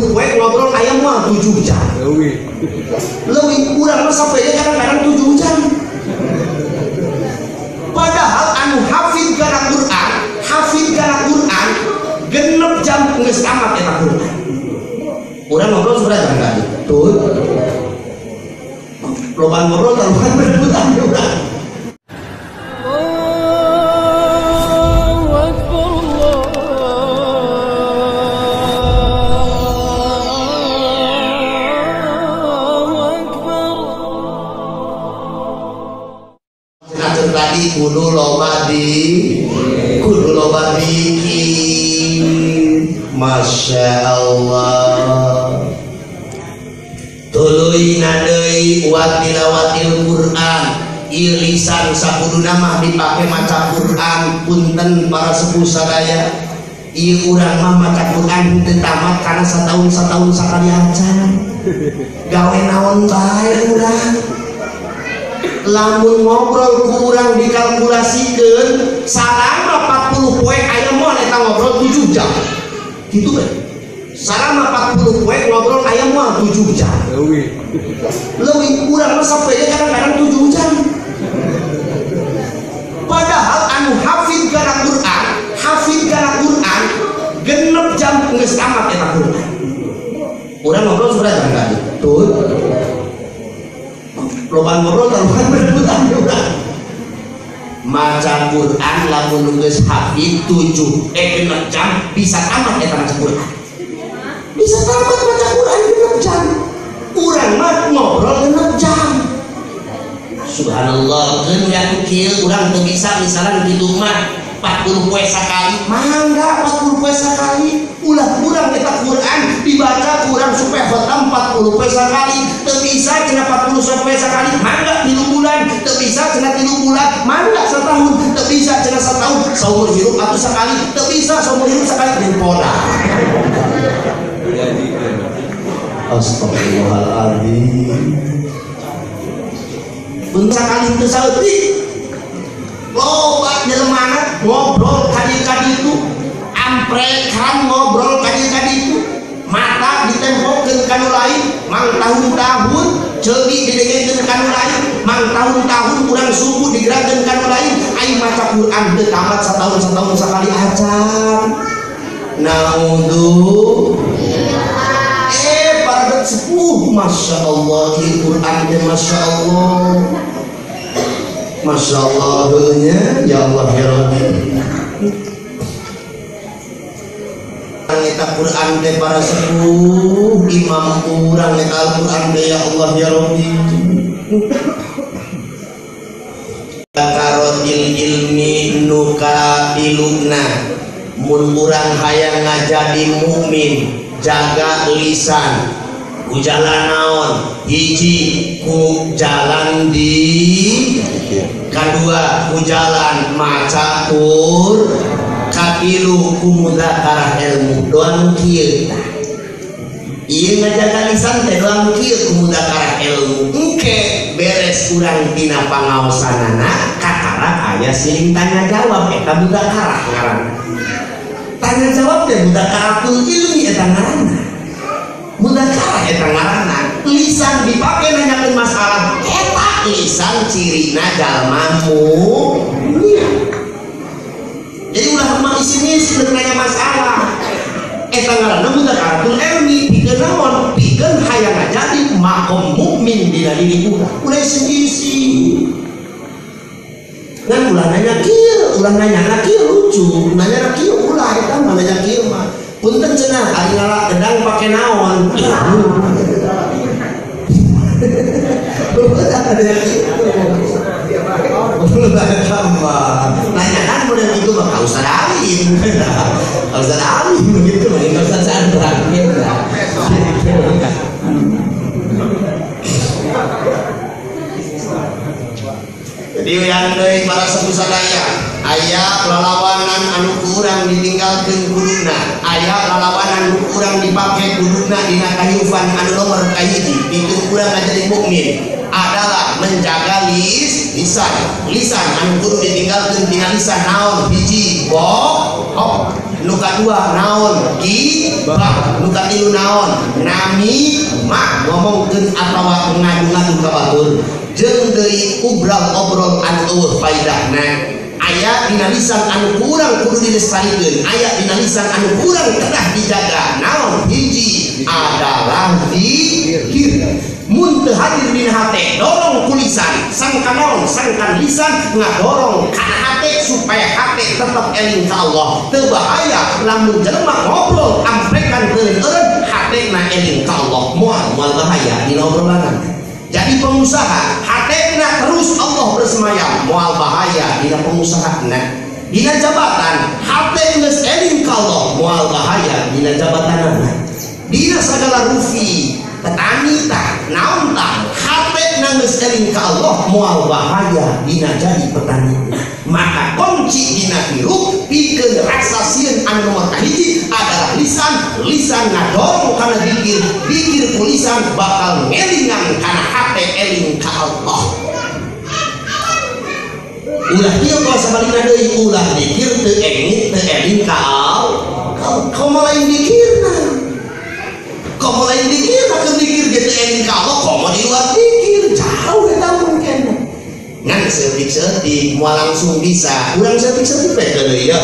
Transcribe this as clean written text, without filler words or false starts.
40 poe ngobrol aya moal 7 jam. Leuwih. Leuwih urang mah sampai kadang-kadang 7 jam. Padahal anu hafid kana Quran, hafid kana Quran 6 jam geus tamat eta Quran. Urang ngobrol sabaraha jam tadi? Tuh. Loba ngobrol taruhan berebutan urang. Allahu Akbar, Allahu Akbar. Cenah tadi kudu loba di kudu loba dikir. Masya Allah. Tuluy deui wa tilawatil Quran. Ieu lisan sakuduna mah dipake maca Quran. Punten para sepuh sadaya, ieu urang mah maca Quran teu tamat kana satahun-satahun sakali acan. Gawe naon bae urang. Lamun ngobrol ku urang dikalkulasikeun salama 40 poe aya moal eta ngobrol 7 jam. Gitu kan? Salama 40 poe ngobrol aya moal 7 jam. Leuwih. Leuwih urang mah sampai kadang-kadang 7 jam. Padahal anu hafid kana Quran, hafid kana Quran 6 jam geus tamat eta Quran. Urang ngobrol sabaraha jam tadi? Tuh. Loba ngobrol taruhan berebutan urang. Maca Quran lamun geus hafid 6 jam bisa tamat eta maca Quran. Bisa tamat maca Quran 6 jam. Urang mah ngobrol 6 jam. Subhanallah, keun ya kieu urang teu bisa misalan kitu mah 40 poe sakali. Mangga 40 poe sakali. Ulah urang eta Quran dibaca kurang supaya khatam 40 poe sakali. Teu bisa cenah 40 poe sakali, mangga 3 bulan. Teu bisa cenah 3 bulan, mangga setahun. Teu bisa cenah setahun, saumur hirup atuh sakali. Teu bisa saumur hirup sakali jeung poda. Astagfirullahaladzim. Pun sakali teu saeutik. Loba jelema ngobrol kadi-kadi itu, amprekan ngobrol kadi-kadi itu, mata ditempokeun ka nu lain, mang tahun-tahun ceuli didengekeun ka nu lain, mang tahun-tahun urang suku digerakkeun ka nu lain, ai maca Quran teu tamat satahun-satahun sakali acan. Naudzu. Para sepuh, Masya Allah, ieu Quran teh Masya Allah. Masya Allah, ya Allah ya Rabbi. Eta Quran teh para sepuh, imam urang eta Al-Quran teh ya Allah ya Rabbi. Karotil ilmi nuka tiluna, mun urang hayang ngajadi mukmin, jaga lisan. Ku jalan naon? Hiji ku jalan di, kadua ku jalan maca Quran, katilu ku mudzakarah ilmu. Doang kieu tah. Ieu ngajaga lisan teh doang kieu ku mudzakarah ilmu. Engke beres urang tina pangaosanana kakara aya siling tanya jawab eta mudzakarah ngaranna. Tanya jawab teh mudzakaratul ilmi eta ngaranna. Mudzakarah eta ngaranna. Lisan dipake nanyakeun masalah eta lisan cirina jalma mukmin. Jadi ulah mah isin-isin nanya masalah. Eta ngaranna mudzakaratul ilmi pikeun naon? Pikeun hayang ngajadi makom mukmin dina diri urang. Ulah isin-isin. Ngan ulah nanya kieu, ulah nanya kieu lucu, nanya kieu ulah eta mah nanya kieu mah. Punten cenah ari ngala gedang pake naon? Nanya kan model itu mah ka Ustaz Alim. Ustaz Alim begitu mah ka Ustaz Chandra. Jadi yang deui para sepuh sadaya, aya lalawanan anu kurang ditinggalkeun kuduna, aya lalawanan anu kurang dipake kuduna dina kahirupan anu nomor kahiji, pikeun urang ngajadi mukmin adalah menjaga lisan. Lisan anu kudu ditinggalkeun tina lisan naon? Hiji, bohong. Nu kadua naon? Gibah. Nu katilu naon? Namimah, ngomongkeun atawa ngadu-ngadu ka batur. Jeung deui obral-obrol anu eueuh faedahna. Aya dina lisan anu kurang kudu dilestarikeun, aya dina lisan anu kurang kedah dijaga. Naon? Hiji adalah zikir. Mun teu hadir dina hate, dorong ku lisan, sangkan naon? Sangkan lisan ngadorong kana hate supaya hate tetep eling ka Allah. Teu bahaya lamun jelema ngobrol amprekan teureun hatena eling ka Allah, moal moal bahaya dina obrolan. Jadi pengusaha hatena terus Allah bersemayam, moal bahaya dina pengusahana. Dina jabatan hate geus eling ka Allah, moal bahaya dina jabatanana. Dina sagala rufi, petani tah, naon tah, hatena geus eling ka Allah, moal bahaya dina jadi petani. Maka kunci dina hirup pikeun rasa sieun anu nomor kahiji adalah lisan. Lisan ngadorong kana zikir, zikir ku lisan bakal ngelingan kana hate eling ka Allah. Ulah kieu kalau sabalikna deui, ulah zikir teu engit teu eling ka Allah. Komo lain zikirna, komo lain zikirna, keur zikir ge teu eling ka Allah, komo di luar zikir jauh eta mungkin. Ngan seutik-seutik moal langsung bisa. Urang seutik-seutik we deui ya.